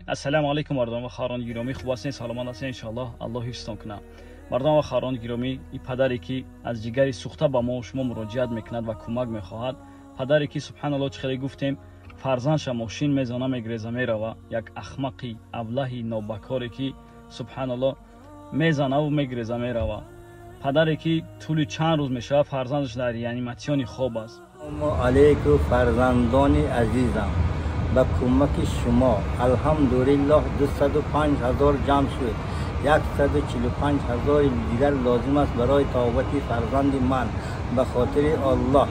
Ассалому алайкум, мардон ва хоҳарони гиромӣ, хуб ҳастед, саломат ҳастед, иншоаллоҳ, Аллоҳ ҳифзтон кунад. Мардон ва хоҳарони гиромӣ, ин падаре ки аз ҷигари сӯхта ба мо шумо муроҷиат мекунад ва кӯмак мехоҳад, падаре ки, субҳаналлоҳ, чӣ хеле гуфтем, фарзандша мошин мезана, мегреза, мерава, як ахмақи аблаҳи нобакоре ки, субҳаналлоҳ, мезанаву мегреза, мерава. Падаре ки тӯли чанд рӯз мешавад, фарзандаш дар реаниматсиони хоб аст. Ассалому алайкум, фарзандони азизам, ба кӯмаки шумо, алҳамдулиллоҳ, 205 ҳазор ҷамъ шуд, 145 ҳазори дигар лозим аст барои табобати фарзанди ман. Ба хотири Аллоҳ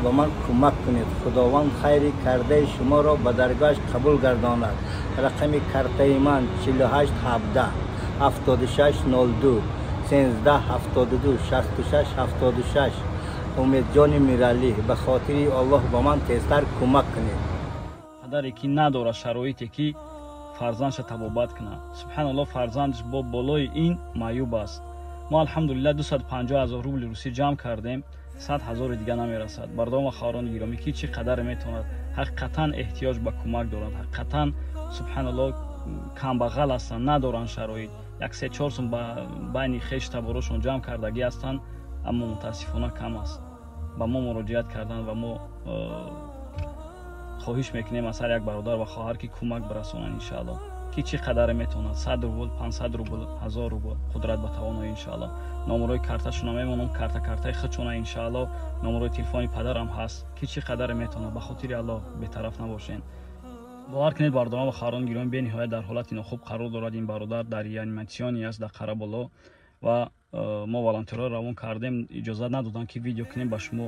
ба ман кӯмак кунед. Худованд хайри кардаи шуморо ба даргоҳаш қабул гардонад. Рақами картаи ман 48 17 76 02 13 72 66 76, Умедҷони Миралӣ. Ба хотири Аллоҳ ба ман тезтар кӯмак кунед. Падаре ки надорад шароите ки фарзандша табобат кунад, субҳаналлоҳ, фарзандаш бо болои ин маъюб аст. Мо, алҳамдулиллаҳ, 250 ҳазор рубли русӣ ҷамъ кардем, 100 ҳазори дига намерасад. Бардон ва хоҳарони гиромӣ, ки чӣ қадаре метавонад, ҳақиқатан эҳтиёҷ ба кӯмак дорад, ҳақиқатан, субҳаналлоҳ, камбағал ҳастанд, надоранд шароит, як се чор сум ба байни хеш таборошон ҷамъ кардагӣ ҳастанд, аммо мутаассифона кам аст. Ба мо муроҷиат карданд ва мо хоҳиш мекунем аз ҳар як бародар ва хоҳар, ки кӯмак бирасонанд, иншааллоҳ. Ки чӣ қадаре метавонад, 100 рубл, 500 рубл, 1000 рубл, қудрат ба тавоноӣ, иншааллоҳ. Номерои карташона мемонам, картаи худшона, иншааллоҳ, номерои телефони падарам ҳаст. Ки чӣ қадаре метавонад, ба хотири Аллоҳ бетараф набошен. Бовар кунед, бародарон ва хоҳарони гиромӣ, бениҳоят дар ҳолати нохуб қарор дорад ин бародар, дар реаниматсиони аст дар Қараболо ва мо волонтерҳоро равон кардем, иҷозат надоданд, ки видео кунем, ба шумо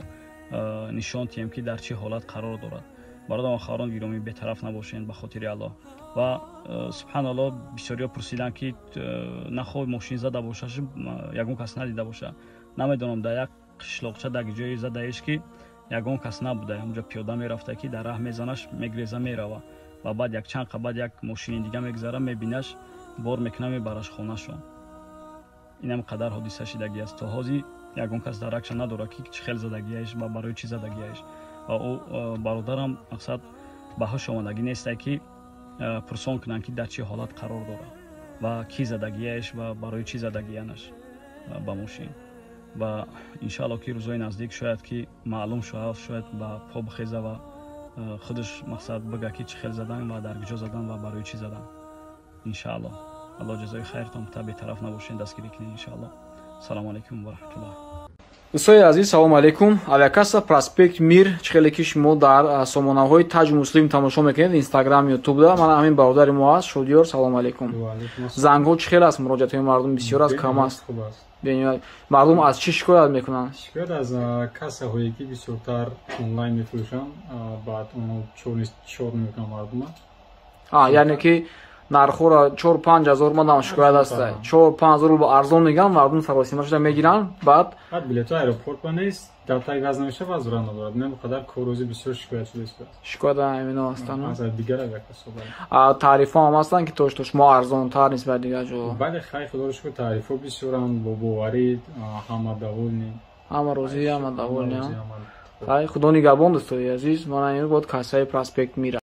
нишон диҳем, ки дар чӣ ҳолат қарор дорад. Бародарон ва хоҳарон гиромӣ, бетараф набошед, ба хотири Аллоҳ. Ва субҳаналлоҳ, бисёриҳо пурсиданд, ки нахоҳ мошин зада бошаш, ягон кас надида боша. Намедонам, дар як қишлоқча, дар ҷое задаеш, ки ягон кас набуда, ҳамҷо пиёда мерафта, ки дар раҳ мезанаш, мегреза, мерава ва баъд як чанд қа баъд як мошини дига мегзара, мебинаш, бор мекуна, мебараш хонашон. Инам қадар ҳодиса шидагӣ аст. То ҳозир ягон кас даракша надорад, ки чӣ хел задагиаш ва барои чӣ задагиаш. Ва ӯ бародарам, мақсад, ба ҳуш омадагӣ несте, ки пурсон кунанд, ки дар чӣ ҳолат қарор дорад ва кӣ задагиаш ва барои чӣ задагиянаш ба мошин. Ва иншаалло, ки рӯзҳои наздик шояд ки маълум шавад, шояд ба по бихеза ва худаш, мақсад, бига, ки чӣ хел задан ва дар куҷо задан ва барои чӣ задан, иншаалло. Алло ҷазои хайртон та, бетараф набошед, дастгирӣ кунед, иншаалло. Салому алайкум ва раҳматуллоҳ. Дӯстои азиз, салому алайкум. Авиакасса проспект Мир, чӣ хеле ки шумо дар сомонаҳои Таҷ Муслим тамошо мекунед, Инстаграм, Ютубда, мана ҳамин бародари мо аст, Шодиёр. Салому алайкум. Зангҳо чӣ хел аст? Муроҷиатҳои мардум бисёр аст, кам аст? Мардум аз чӣ шикоят мекунанд? Шикоят аз кассаҳое, ки бисёртар онлайн мефурӯшанд, баъд оно чор мекунанд мардума. Яъне ки нархҳоро 4-5 ҳазор, мадам шикоят аста, 4-5 ҳазор рубл арзон мегӯянд, мардум саросима шуда мегиранд, баъд Баъд билетҳо аэропорт ба нест, дата иваз намешавад, возврат надорад. Не қадар коррӯзи бисёр шикоят шуда истодааст. Шикоят ҳамино ҳастанд. Аз дигар авиакассаҳо. Тарифҳо ҳам ҳастанд, ки то шумо арзонтар нисбат дигар ҷо? Бале, хайр, худоро шукр, тарифҳо бисёранд, бо боварӣ, ҳама довольны. Ҳама розӣ, ҳама довольны. Хай, худо нигаҳбон, дӯстои азиз. Мана ин буд кассаи проспект Мира.